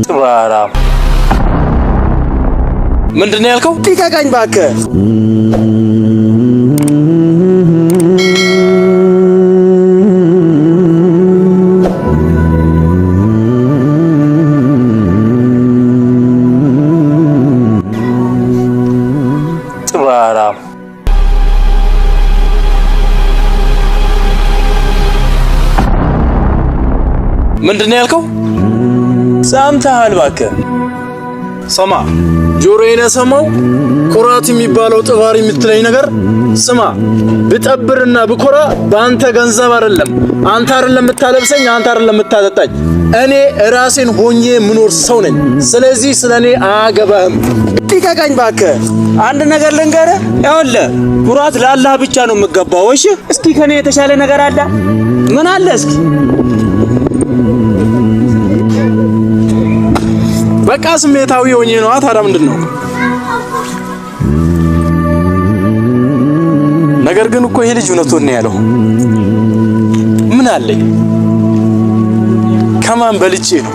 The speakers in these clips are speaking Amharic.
ጥባራ ምንድን ነው ያልከው? ልቀቀኝ እባክህ። ጥባራ ምንድን ነው ያልከው? ሰምተሃል እባክህ። ስማ፣ ጆሮዬን የሰማው ኩራት የሚባለው ጥባር የምትለኝ ነገር ስማ፣ ብጠብርና ብኮራ በአንተ ገንዘብ አይደለም። አንተ አይደለም የምታለብሰኝ፣ አንተ አይደለም የምታጠጣኝ። እኔ ራሴን ሆኜ የምኖር ሰው ነኝ። ስለዚህ ስለኔ አያገባህም። ልቀቀኝ እባክህ። አንድ ነገር ልንገርህ፣ ይኸውልህ ኩራት ለአላህ ብቻ ነው የምገባው። እሺ፣ እስኪ ከኔ የተሻለ ነገር አለ? ምን አለ እስኪ? በቃ ስሜታዊ ሆኜ ነዋ። ታዲያ ምንድን ነው? ነገር ግን እኮ ይሄ ልጅ እውነቱን ነው ያለው። ምን አለኝ? ከማን በልጬ ነው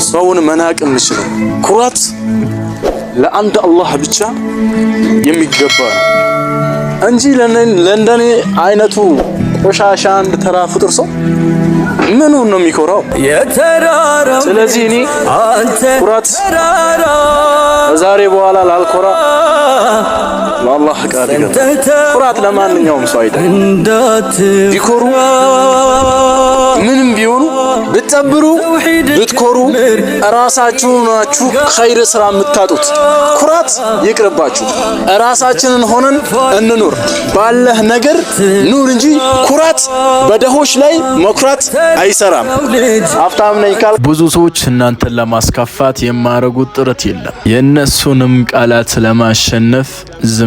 ሰውን መናቅ የምችለው? ኩራት ለአንድ አላህ ብቻ የሚገባ ነው እንጂ ለእንደኔ አይነቱ ቆሻሻ አንድ ተራ ፍጡር ሰው ምኑን ነው የሚኮራው? ስለዚህ እኔ ኩራት ከዛሬ በኋላ ላልኮራ ለአላህ ቃል ይገባል። ኩራት ለማንኛውም ሰው አይደለም። ቢኮሩ ምንም ቢሆኑ ብትጠብሩ ብትኮሩ እራሳችሁ ናችሁ ኸይር ስራ የምታጡት። ኩራት ይቅርባችሁ። እራሳችንን ሆነን እንኑር። ባለህ ነገር ኑር እንጂ ኩራት በደሆች ላይ መኩራት አይሰራም። ሀብታም ነኝ ካል ብዙ ሰዎች እናንተን ለማስከፋት የማያደርጉት ጥረት የለም። የእነሱንም ቃላት ለማሸነፍ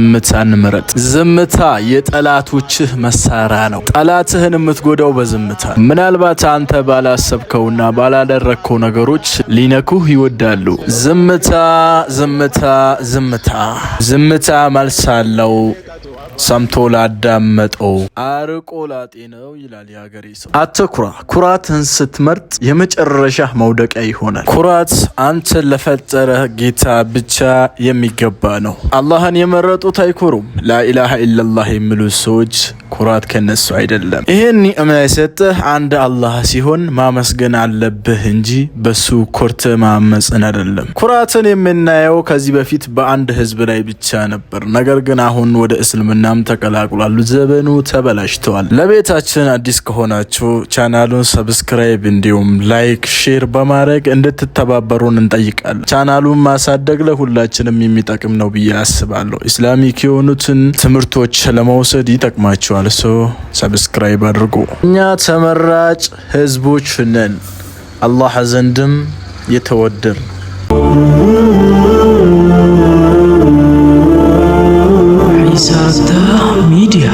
ዝምታን ምረጥ። ዝምታ የጠላቶችህ መሳሪያ ነው። ጠላትህን የምትጎዳው በዝምታ። ምናልባት አንተ ባላሰብከውና ባላደረግከው ነገሮች ሊነኩህ ይወዳሉ። ዝምታ፣ ዝምታ፣ ዝምታ። ዝምታ መልስ አለው። ሰምቶ ላዳመጠው አርቆ ላጤነው ይላል የሀገሬ ሰው። አትኩራ። ኩራትን ስትመርጥ የመጨረሻ መውደቂያ ይሆናል። ኩራት አንተን ለፈጠረህ ጌታ ብቻ የሚገባ ነው። አላህን የመረጡት አይኮሩም። ላኢላሃ ኢለላህ የሚሉት ሰዎች ኩራት ከነሱ አይደለም። ይህን ኒዕማ የሰጠህ አንድ አላህ ሲሆን ማመስገን አለብህ እንጂ በሱ ኮርተ ማመፅን አይደለም። ኩራትን የምናየው ከዚህ በፊት በአንድ ህዝብ ላይ ብቻ ነበር። ነገር ግን አሁን ወደ እስልምናም ተቀላቅሏል። ዘመኑ ተበላሽተዋል። ለቤታችን አዲስ ከሆናችሁ ቻናሉን subscribe እንዲሁም like፣ share በማድረግ እንድትተባበሩን እንጠይቃለን። ቻናሉን ማሳደግ ለሁላችንም የሚጠቅም ነው ብዬ አስባለሁ። Islamic የሆኑትን ትምህርቶች ለመውሰድ ይጠቅማቸዋል። so subscribe አድርጉ። እኛ ተመራጭ ህዝቦች ነን፣ አላህ ዘንድም የተወደድን። ኢሳታ ሚዲያ።